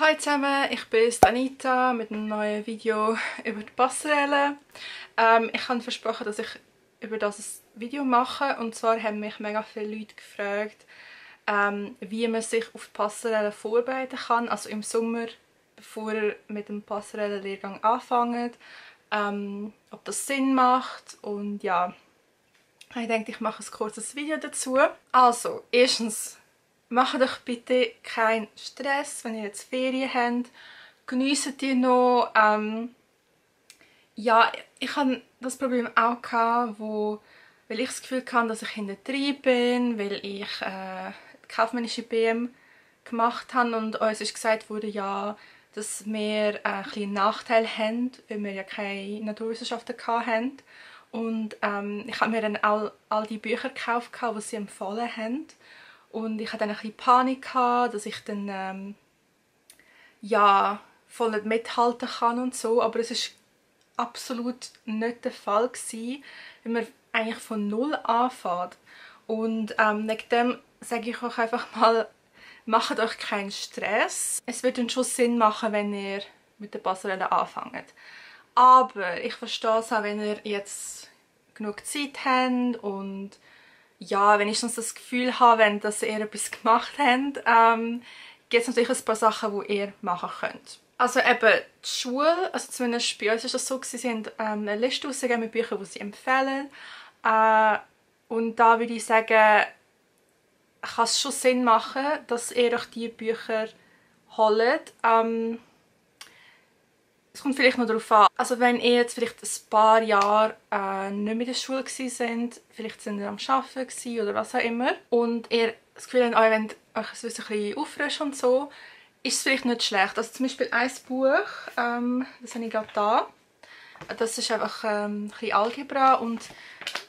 Hallo zusammen, ich bin Anita mit einem neuen Video über die Passerelle. Ich habe versprochen, dass ich über das ein Video mache, und zwar haben mich mega viele Leute gefragt, wie man sich auf die Passerelle vorbereiten kann, also im Sommer, bevor ihr mit dem Passerelle-Lehrgang anfängt, ob das Sinn macht, und ja, ich denke, ich mache ein kurzes Video dazu. Also, erstens, macht euch bitte keinen Stress, wenn ihr jetzt Ferien habt. Genießt die noch. Ja, ich hatte das Problem auch gehabt, weil ich das Gefühl hatte, dass ich hinterher bin, weil ich die kaufmännische BM gemacht habe und uns ist gesagt wurde, ja, dass wir ein bisschen einen Nachteil haben, weil wir ja keine Naturwissenschaften hatten. Und ich habe mir dann all die Bücher gekauft, die sie empfohlen haben. Und ich hatte dann ein bisschen Panik gehabt, dass ich dann ja, voll nicht mithalten kann und so. Aber es ist absolut nicht der Fall gewesen, wenn man eigentlich von null anfängt. Und wegen dem sage ich euch einfach mal, macht euch keinen Stress. Es wird dann schon Sinn machen, wenn ihr mit der Passerelle anfangt. Aber ich verstehe es auch, wenn ihr jetzt genug Zeit habt und ja, wenn ich sonst das Gefühl habe, dass ihr etwas gemacht habt, gibt es natürlich ein paar Sachen, die ihr machen könnt. Also eben die Schule, also zumindest bei uns ist das so, sie haben eine Liste rausgegeben mit Büchern, die sie empfehlen. Und da würde ich sagen, kann es schon Sinn machen, dass ihr euch diese Bücher holt. Es kommt vielleicht noch darauf an. Also wenn ihr jetzt vielleicht ein paar Jahre nicht mehr in der Schule seid, vielleicht sind ihr am Arbeiten oder was auch immer, und ihr das Gefühl habt, ihr wollt euch das Wissen ein bisschen auffrischen und so, ist es vielleicht nicht schlecht. Also zum Beispiel ein Buch, das habe ich gerade da. Das ist einfach ein bisschen Algebra, und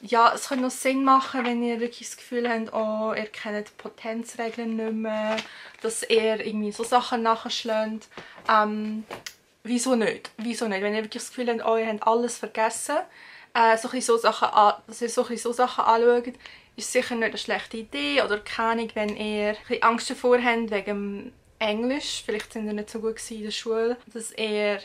ja, es könnte noch Sinn machen, wenn ihr wirklich das Gefühl habt, oh, ihr kennt die Potenzregeln nicht mehr, dass ihr irgendwie so Sachen nachschlägt. Wieso nicht? Wieso nicht? Wenn ihr wirklich das Gefühl habt, oh, ihr habt alles vergessen, dass ihr so Sachen anschaut, ist sicher nicht eine schlechte Idee. Oder keine Ahnung, wenn ihr ein bisschen Angst davor habt wegen dem Englisch, vielleicht sind ihr nicht so gut in der Schule, dass ihr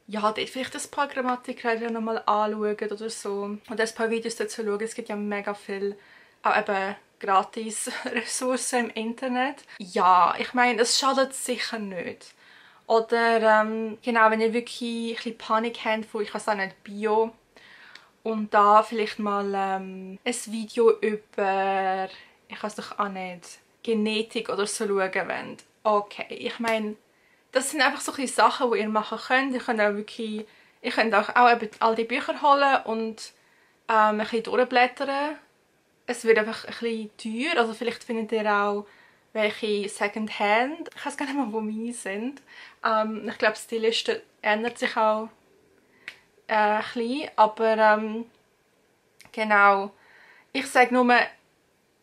ja, dort vielleicht ein paar Grammatikregeln nochmal anschaut oder so. Und ein paar Videos dazu schauen. Es gibt ja mega viel auch eben gratis Ressourcen im Internet. Ja, ich meine, es schadet sicher nicht. Oder genau, wenn ihr wirklich ein bisschen Panik habt von, ich weiß auch nicht, Bio, und da vielleicht mal ein Video über, ich weiß doch auch nicht, Genetik oder so schauen wollt. Okay, ich meine, das sind einfach so ein bisschen Sachen, die ihr machen könnt. Ihr könnt auch wirklich, ihr könnt auch eben all die Bücher holen und ein bisschen durchblättern. Es wird einfach ein bisschen teuer, also vielleicht findet ihr auch welche Secondhand. Ich weiß gar nicht mal, wo meine sind. Ich glaube, die Liste ändert sich auch ein bisschen, aber genau. Ich sage nur,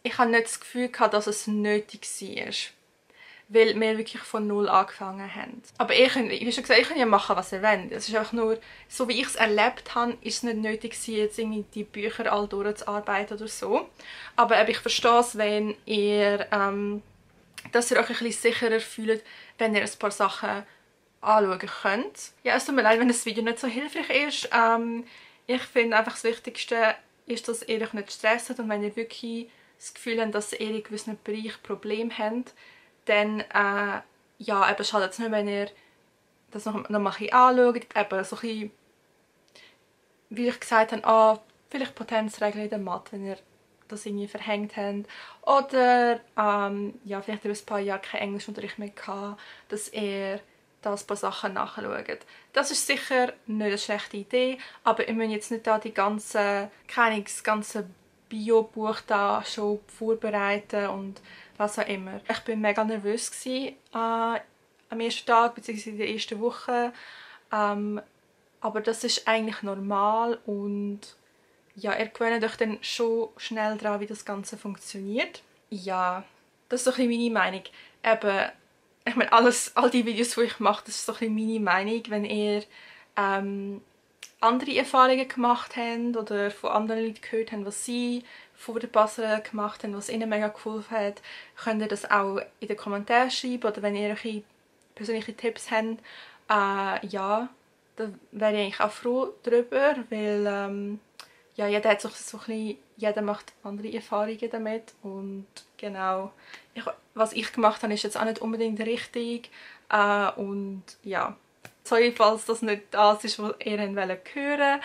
ich habe nicht das Gefühl gehabt, dass es nötig war, weil wir wirklich von null angefangen haben. Aber ihr könnt, wie schon gesagt, ihr könnt ja machen, was ihr wollt. Es ist einfach nur, so wie ich es erlebt habe, ist es nicht nötig gewesen, jetzt irgendwie die Bücher all durchzuarbeiten oder so. Aber ich verstehe es, wenn ihr dass ihr euch ein bisschen sicherer fühlt, wenn ihr ein paar Sachen anschauen könnt. Ja, es tut mir leid, wenn das Video nicht so hilfreich ist. Ich finde einfach, das Wichtigste ist, dass ihr euch nicht stresst, und wenn ihr wirklich das Gefühl habt, dass ihr in gewissen Bereichen Probleme habt, dann ja, eben schadet es nicht, wenn ihr das noch mal ein bisschen anschaut. Eben so ein bisschen, wie ich gesagt habe, vielleicht Potenzregeln in der Mathe, wenn ihr das irgendwie verhängt haben. Oder ja, vielleicht ein paar Jahre kein Englischunterricht mehr gehabt, dass ihr da ein paar Sachen nachschaut. Das ist sicher nicht eine schlechte Idee, aber ihr müsst jetzt nicht da das ganze Bio-Buch da schon vorbereiten und was auch immer. Ich bin mega nervös am ersten Tag bzw. in der ersten Woche, aber das ist eigentlich normal, und ja, ihr gewöhnt euch dann schon schnell daran, wie das Ganze funktioniert. Ja, das ist so ein bisschen meine Meinung. Eben, ich meine, all die Videos, die ich mache, das ist so ein bisschen meine Meinung. Wenn ihr andere Erfahrungen gemacht habt oder von anderen Leuten gehört habt, was sie vor der Passerelle gemacht haben, was ihnen mega geholfen hat, könnt ihr das auch in den Kommentaren schreiben. Oder wenn ihr euch persönliche Tipps haben, ja, da wäre ich eigentlich auch froh drüber, weil ja, jeder hat so ein bisschen, jeder macht andere Erfahrungen damit und genau, was ich gemacht habe, ist jetzt auch nicht unbedingt richtig und ja, sorry, falls das nicht das ist, was ihr hören wollt.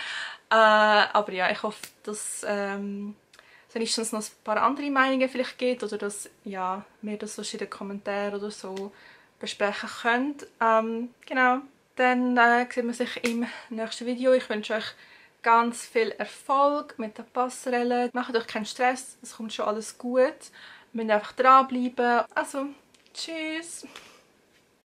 Aber ja, ich hoffe, dass es wenigstens noch ein paar andere Meinungen vielleicht gibt oder dass ja, wir das sonst in den Kommentaren oder so besprechen können. Genau, dann sieht man sich im nächsten Video. Ich wünsche euch ganz viel Erfolg mit der Passerelle. Macht euch keinen Stress, es kommt schon alles gut. Wir müssen einfach dranbleiben. Also, tschüss!